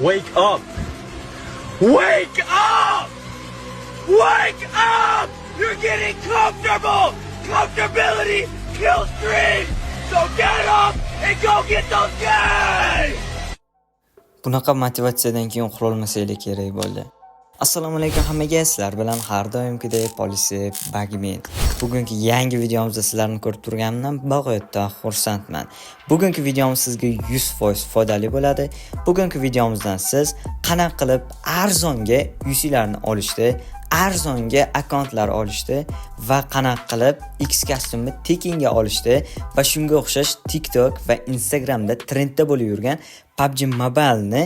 Wake up! Wake up! Wake up! You're getting comfortable! Comfortability kills dreams! So get up and go get those gains! Bunaqa motivatsiyadan keyin uxlolmasanglar kerak bo'ldi. Assalomu alaykum hammaga, sizlar bilan har doimgidek Polisi Bagmen. Bugungi yangi videomizda sizlarni ko'rib turganimdan bag'oyatda xursandman. Bugungi videomiz sizga 100% foydali bo'ladi. Bugungi videomizdan siz qanaqa qilib arzonga UC'larni olishni, arzonga akkauntlar olishni va qanaqa qilib X kostyumni tekinga olishni va shunga o'xshash TikTok va Instagramda trendda bo'lib yurgan PUBG Mobile'ni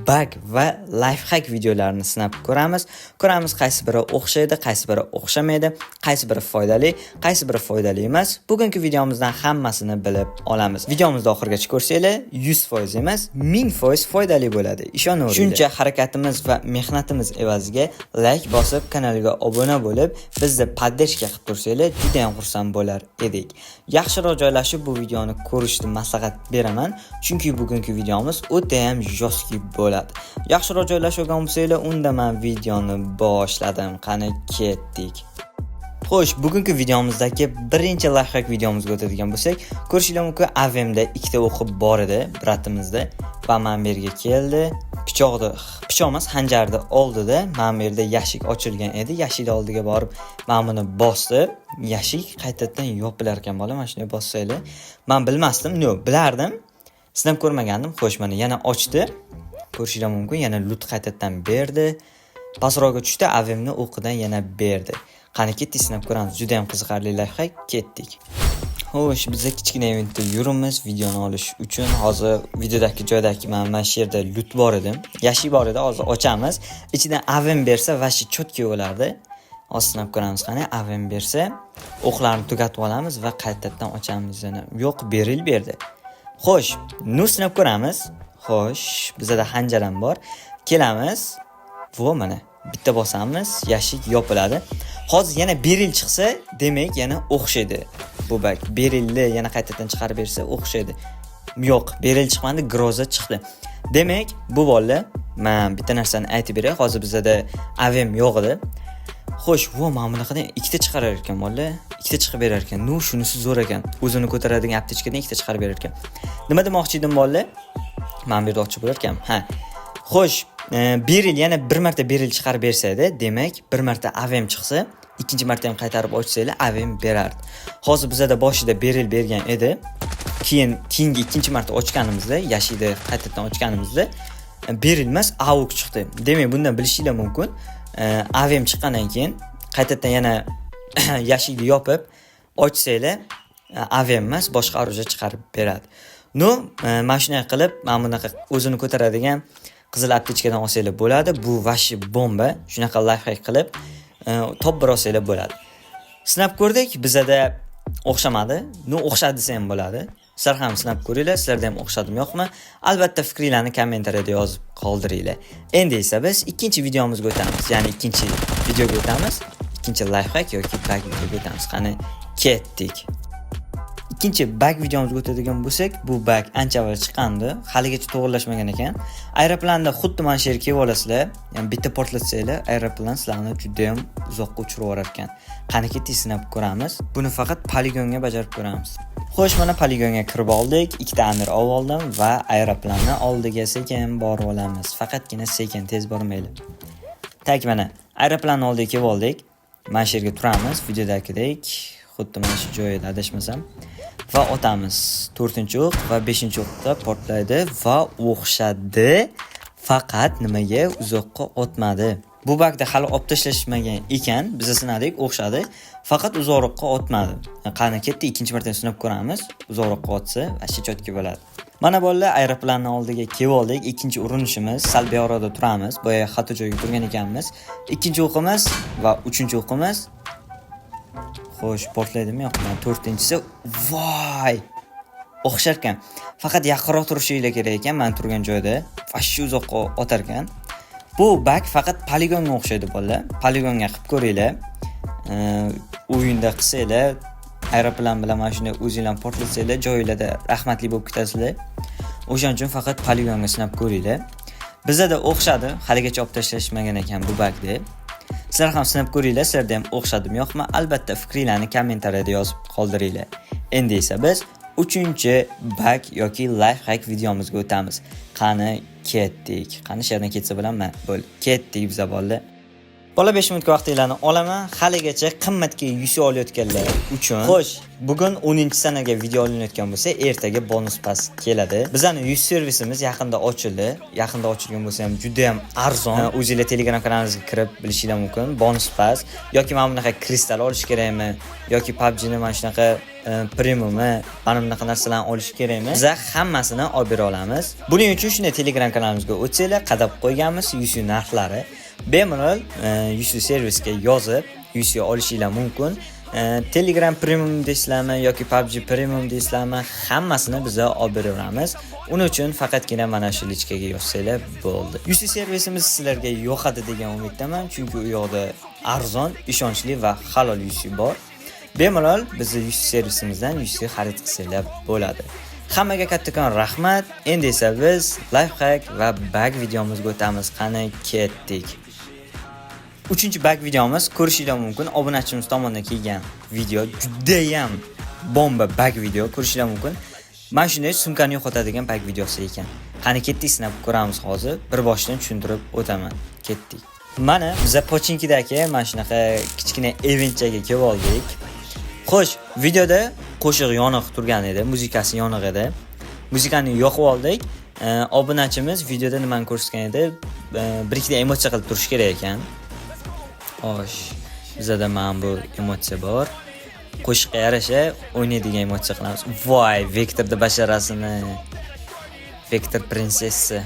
bug va lifehack videolarini sinab ko'ramiz. Ko'ramiz, qaysi biri o'xshaydi, qaysi biri o'xshamaydi, qaysi biri foydali, qaysi biri foydali emas. Bugungi videomizdan hammasini bilib olamiz. Videomizni oxirigacha ko'rsanglar, 100% emas, 1000% foydali bo'ladi. Ishonaveringlar. Shuncha harakatimiz va mehnatimiz evaziga like bosib, kanalga obuna bo'lib, bizni поддержка qilib tursanglar, juda ham xursand bo'lar edik. Yaxshiroq joylashib bu videoni ko'rishni maslahat beraman, chunki bugungi videomiz o'ta ham жёсткий bo'ladi. Yaxshiroq joylashib olgan bo'lsanglar, unda men videoni boshladim. Qani, ketdik. Xo'sh, bugungi videomizdagi birinchi lifehack videomizga o'tadigan bo'lsak, ko'rishinglar mumkin, AWMda ikkita o'qi bor edi брат imizda va mana bu yerga keldi. Pichoqni, pichoq emas, xanjarni oldida mana bu yerda yashik ochilgan edi. Yashikni oldiga borib, mana buni bosdi. Yashik qaytadan yopilar ekan, bola, mana shunday bossanglar. Men bilmasdim, no, bilardim. Sinab ko'rmagandim. Xo'sh, mana yana ochdi. Ko'rishinglar mumkin, yana loot qaytadan berdi. Pastroqga tushdi, AWMni o'qidan yana berdi. Qani, ketdik, sinab ko'ramiz. Juda ham qiziqarli lifehack. Ketdik. Xo'sh, biza kichkina eventda yuribmiz videoni olish uchun. Hozir videodagi joydagi mana shu yerda loot bor edi. Yashik bor edi, hozir ochamiz. Ichidan AWM bersa, вообще чётко bo'lardi. Hozir sinab ko'ramiz, qani AWM bersa, o'qlarni tugatib olamiz va qaytadan ochamiz yana. Yo'q, Beryl berdi. Xo'sh, ну, sinab ko'ramiz. Xo'sh, bizada xanjar ham bor. Kelamiz. Vo, mana bitta bosamiz, yashik yopiladi. Hozir yana Beryl chiqsa, demak, yana o'xshaydi. Bu bug. Berylni yana qaytadan chiqarib bersa, o'xshaydi. Yo'q, Beryl chiqmadi, Groza chiqdi. Demak, bu bola, men bitta narsani aytib beray. Hozir bizada AWM yo'q edi. Xo'sh, vo, mana bunaqadan ikkita chiqarar ekan bola. Ikkita chiqib berar ekan. Ну, shunisi zo'r ekan. O'zini ko'taradigan aptechkadan ikkita chiqarib berar ekan. Nima demoqchi edim, bola? Mana bu yerda ochib bo'lar ekan. Ha. Xo'sh, Beryl, yana bir marta Beryl chiqarib bersa edi, demak, bir marta AWM chiqsa, ikkinchi marta ham qaytarib ochsanglar, AWM berardi. Hozir bizada boshida Beryl bergan edi. Keyin keyingi ikkinchi marta ochganimizda, yashikni qaytadan ochganimizda Beryl emas, AUG chiqdi. Demak, bundan bilishinglar mumkin. AWM chiqqandan keyin qaytadan yana yashikni yopib ochsanglar, AWM emas, boshqa оружие chiqarib beradi. Ну, mana shunday qilib, mana bunaqa o'zini ko'taradigan qizil aptechkadan olsanglar bo'ladi. Bu вообще bomba. Shunaqa lifehack qilib, top bir olsanglar bo'ladi. Sinab ko'rdik, bizada o'xshamadi. Ну, o'xshadi desa ham bo'ladi. Sizlar ham sinab ko'ringlar, sizlarda ham o'xshadimi, yo'qmi? Albatta fikringlarni kommentariyada yozib qoldiringlar. Endi esa biz ikkinchi videomizga o'tamiz. Ya'ni ikkinchi videoga o'tamiz. Ikkinchi lifehack yoki bug videoga o'tamiz. Qani, ketdik. Ikkinchi bug videomizga o'tadigan bo'lsak, bu bug ancha avval chiqqandi, haligacha to'g'irlashmagan ekan. Aeroplanda xuddi mana shu yerga kelib olasizlar, ya'ni bitta portlatsanglar, aeroplan sizlarni juda ham uzoqqa uchirib yuborar ekan. Qani, ketdik, sinab ko'ramiz. Buni faqat poligonga bajarib ko'ramiz. Xo'sh, mana poligonga kirib oldik, ikkita amir olib oldim va aeroplanni oldiga sekin borib olamiz. Faqatgina sekin, tez bormaylik. Так, mana aeroplanni oldiga kelib oldik. Mana shu yerga turamiz, videodagidek, xuddi mana shu joyida adashmasam. Va otamiz. 4-o'q va 5-o'qda portlaydi va o'xshadi. Faqat nimaga uzoqqa otmadi? Bu bugda hali olib tashlashmagan ekan. Biz sinadik, o'xshadi. Faqat uzoqroqqa otmadi. Qani, ketdi, ikkinchi marta sinab ko'ramiz. Uzoqroqqa otsa, вообще чётко bo'ladi. Mana bolalar, aeroplanni oldiga kelib oldik. Ikkinchi urinishimiz, sal buyog'roqda turamiz. Boya xato joyga turgan ekanmiz. Ikkinchi o'qimiz va uchinchi o'qimiz. Xo'sh, portlaydimi, yo'qmi? To'rtinchisi, voy! O'xshar ekan. Faqat yaqinroq turishinglar kerak ekan, men turgan joyda. Вообще uzoqqa otar ekan. Bu bug faqat poligonga o'xshaydi, bolalar. Poligonga qilib ko'ringlar. O'yinda qilsanglar, aeroplan bilan mana shunday o'zinglar portlatsanglar, joyinglarda rahmatli bo'lib ketasizlar. O'shaning uchun faqat poligonga sinab ko'ringlar. Bizada o'xshadi, haligacha olib tashlashmagan ekan bu bagni. Sizlar ham sinab ko'ringlar, sizlarda ham o'xshadimi yo'qmi? Albatta fikringlarni kommentariyada yozib qoldiringlar. Endi esa biz 3-chi bag yoki life hack videomizga o'tamiz. Qani ketdik. Qani shu yerdan ketsa bo'ladimi? Bo'l. Ketdik biza, bolalar. Bola, 5 minutga vaqtinglarni olaman. Haligacha qimmatga UC olayotganlar uchun. Xo'sh, bugun 10-sanaga video olinayotgan bo'lsa, ertaga bonus pass keladi. Bizani UC servisimiz yaqinda ochildi. Yaqinda ochilgan bo'lsa ham juda ham arzon. O'zinglar Telegram kanalimizga kirib bilishinglar mumkin. Bonus pass yoki mana bunaqa kristal olish kerakmi yoki PUBG'ni mana shunaqa premiumi, mana bunaqa narsalarni olish kerakmi? Biza hammasini olib bera olamiz. Buning uchun shunday Telegram kanalimizga o'tsanglar, qadab qo'yganmiz UC narxlari. Bemalol UC servisga yozib, UC olishinglar mumkin. Telegram Premium deysizlarmi yoki PUBG Premium deysizlarmi, hammasini biza olib beraveramiz. Uning uchun faqatgina mana shu личка ga yozsanglar bo'ldi. UC servisimiz sizlarga yoqadi degan umiddaman, chunki u yoqda arzon, ishonchli va halol UC bor. Bemalol bizni UC servisimizdan UC xarid qilsanglar bo'ladi. Hammaga kattakon rahmat. Endi esa biz life hack va bag videomizga o'tamiz. Qani ketdik. Uchinchi bag videomiz, ko'rishinglar mumkin. Obunachimiz tomonidan kelgan video judayam bomba bag video, ko'rishinglar mumkin. Mana shunday sumkani yo'qotadigan bag videosi ekan. Qani ketdik, sinab ko'ramiz hozir. Bir boshidan tushuntirib o'taman. Ketdik. Mana biza Pochinkidagi mana shunaqa kichkina eventchaga kelib oldik. Xo'sh, videoda qo'shiq yoniq turgan edi, muzikasi yoniq edi. Muzikani yoqib oldik. Obunachimiz videoda nimani ko'rsatgan edi? Bir ikkita emotsiya qilib turish kerak ekan. Xo'sh, bizada mana bu emotsiya bor. Qo'shiqqa yarasha o'ynaydigan emotsiya qilamiz. Voy, Vektorda basharasini. Vektor prinsessa.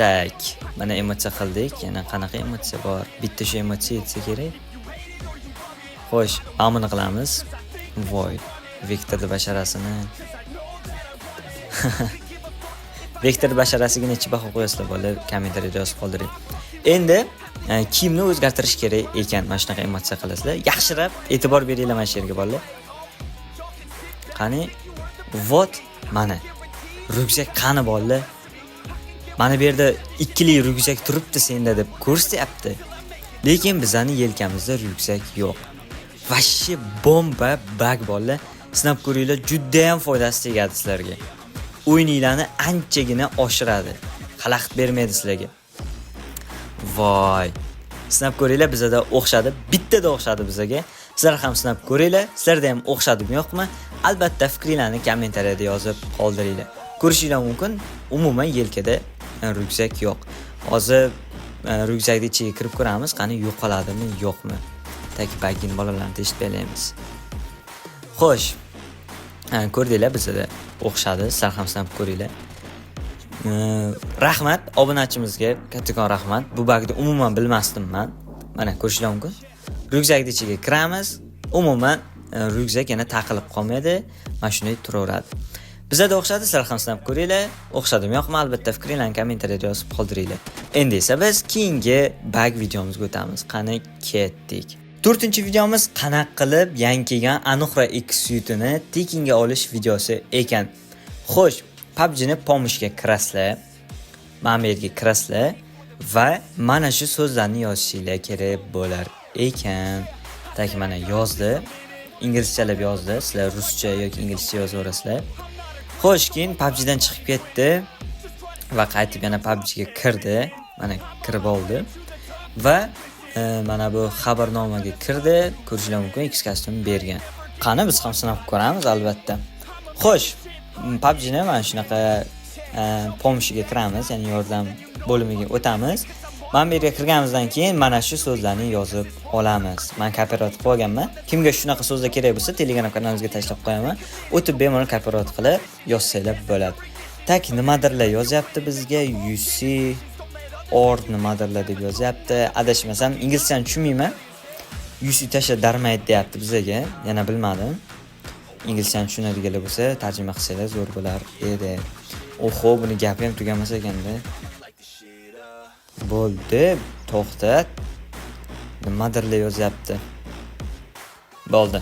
Так, mana emotsiya qildik. Yana qanaqa emotsiya bor? Bitta shu emotsiya yetsa kerak. Xo'sh, mana buni qilamiz. Voy, Vektorda basharasini. Vektor basharasiga necha baho qo'yasizlar, bolalar? Kommentariyada yozib qoldiring. Endi kiyimni o'zgartirish kerak ekan. Mana shunaqa emotsiya qilasizlar. Yaxshilab e'tibor beringlar mana shu yerga, bolalar. Qani? Вот, mana. Ryukzak qani, bolalar? Mana bu yerda ikkili ryukzak turibdi senda deb ko'rsatyapti. Lekin bizani yelkamizda ryukzak yo'q. Вообще bomba bag, bolalar. Sinab ko'ringlar, juda ham foydasi tegadi sizlarga. O'yininglarni anchagina oshiradi. Xalaqit bermaydi sizlarga. Voy. Sinab ko'ringlar, bizada o'xshadi. Bittada o'xshadi bizaga. Sizlar ham sinab ko'ringlar. Sizlarda ham o'xshadimi yo'qmi? Albatta fikringlarni kommentariyada yozib qoldiringlar. Ko'rishinglar mumkin, umuman yelkada ryukzak yo'q. Hozir ryukzakni ichiga kirib ko'ramiz, qani yo'qoladimi, yo'qmi. Так, bagini bolalarni eshitib. Xo'sh, ko'rdinglar, bizada o'xshadi. Sizlar ham sinab ko'ringlar. Rahmat obunachimizga, kattakon rahmat. Bu bagni umuman bilmasdim man. Mana ko'rishinglar mumkin. Ryukzakni ichiga kiramiz. Umuman ryukzak yana taqilib qolmaydi. Mana shunday turaveradi. Bizada o'xshadi, sizlar ham sinab ko'ringlar. O'xshadimi yo'qmi, albatta fikringlarni kommentariyada yozib qoldiringlar. Endi esa biz keyingi bag videomizga o'tamiz. Qani ketdik. To'rtinchi videomiz qanaqa qilib yangi kelgan Anuhra X suitini tekinga olish videosi ekan. Xo'sh, PUBG'ni помощь ga kirasizlar. Mana bu yerga kirasizlar va mana shu so'zlarni yozishinglar kerak bo'lar ekan. Так, mana yozdi. Inglizchalab yozdi. Sizlar ruscha yoki inglizcha yozaverasizlar. Xo'sh, keyin PUBG'dan chiqib ketdi va qaytib yana PUBG'ga kirdi. Mana kirib oldi. Va mana bu xabarnomaga kirdi. Ko'rishinglar mumkin, X kostyum bergan. Qani biz ham sinab ko'ramiz albatta. Xo'sh, PUBG'ni mana shunaqa помощь iga kiramiz, ya'ni yordam bo'limiga o'tamiz. Mana bu yerga kirganimizdan keyin mana shu so'zlarni yozib olamiz. Men копировать qilib olganman. Kimga shunaqa so'zlar kerak bo'lsa, Telegram kanalimizga tashlab qo'yaman. O'tib bemalol копировать qilib yozsanglar bo'ladi. Так, nimadirlar yozyapti bizga, UC or nimadirlar deb yozyapti. Adashmasam, inglizchani tushunmayman. UC tasha darmaydi deyapti bizaga. Yana bilmadim. Inglizchani tushunadiganlar bo'lsa, tarjima qilsanglar zo'r bo'lar edi. Oho, buni gapi ham tugamas ekanda. Bo'ldi, to'xta. Nimadirlar yozyapti. Bo'ldi.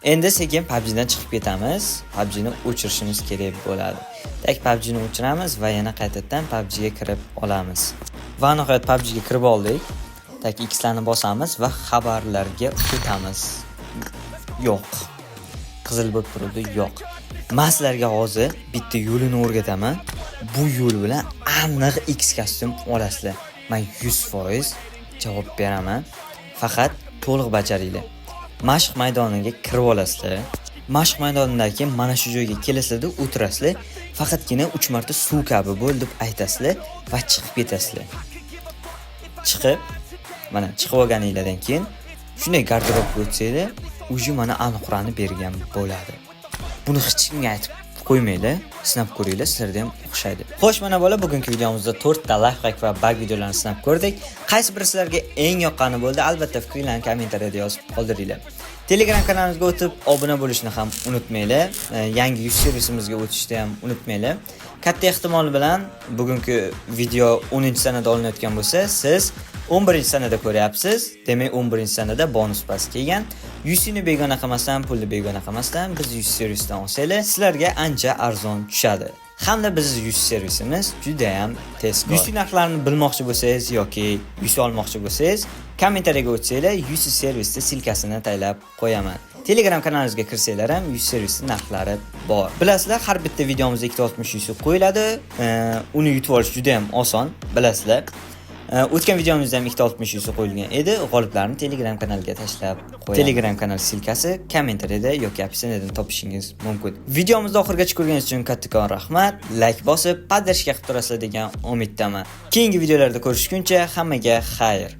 Endi sekin PUBG'dan chiqib ketamiz. PUBG'ni o'chirishimiz kerak bo'ladi. Так, PUBG'ni o'chiramiz va yana qaytadan PUBG'ga kirib olamiz. Va nihoyat PUBG'ga kirib oldik. Так, X'larni bosamiz va xabarlarga o'tamiz. Yo'q. Qizil bo'lib turibdi, yo'q. Men sizlarga hozir bitta yo'lini o'rgataman. Bu yo'l bilan aniq X kostyum olasizlar. Men 100% javob beraman. Faqat to'liq bajaringlar. Mashq maydoniga kirib olasizlar. Mashq maydonidan keyin mana shu joyga kelasizlar, o'tirasizlar. Faqatgina 3 marta "Suv kabi bo'l" deb aytasizlar va chiqib ketasizlar. Chiqib, mana chiqib olganinglardan keyin shunday garderobga o'tsanglar, уже mana aniqrani bergan bo'ladi. Buni hech kimga aytib qo'ymanglar, sinab ko'ringlar, sizlarda ham o'xshaydi. Xo'sh, mana bola, bugungi videomizda 4 ta лайфхак va баг videolarini sinab ko'rdik. Qaysi biri sizlarga eng yoqqani bo'ldi? Albatta fikringlarni kommentariyada yozib qoldiringlar. Telegram kanalimizga o'tib obuna bo'lishni ham unutmanglar. Yangi UC servisimizga o'tishni ham unutmanglar. Katta ehtimol bilan bugungi video 10 sanada olinayotgan bo'lsa, siz 11 sanada ko'ryapsiz. Demak, 11 sanada bonus pas kelgan. UC'ni begona qilmasdan, pulni begona qilmasdan biz UC servisdan olsanglar, sizlarga ancha arzon tushadi. Hamda bizni UC servisimiz juda ham tezkor. UC narxlarini bilmoqchi bo'lsangiz yoki UC olmoqchi bo'lsangiz, kommentariyaga o'tsanglar, UC servisni ссылка sini taylab qo'yaman. Telegram kanalimizga kirsanglar ham UC servisning narxlari bor. Bilasizlar, har bitta videomizda 260 UC qo'yiladi. Uni yutib olish juda ham oson, bilasizlar. O'tgan videomizda ham 260 UC qo'yilgan edi. G'oliblarni Telegram kanaliga tashlab qo'yaman. Telegram kanal ссылка si kommentariyada yoki описание dan topishingiz mumkin. Videomizni oxirigacha ko'rganingiz uchun kattakon rahmat. Like bosib, поддержка qilib turasizlar degan umiddaman. Keyingi videolarda ko'rishguncha hammaga xayr.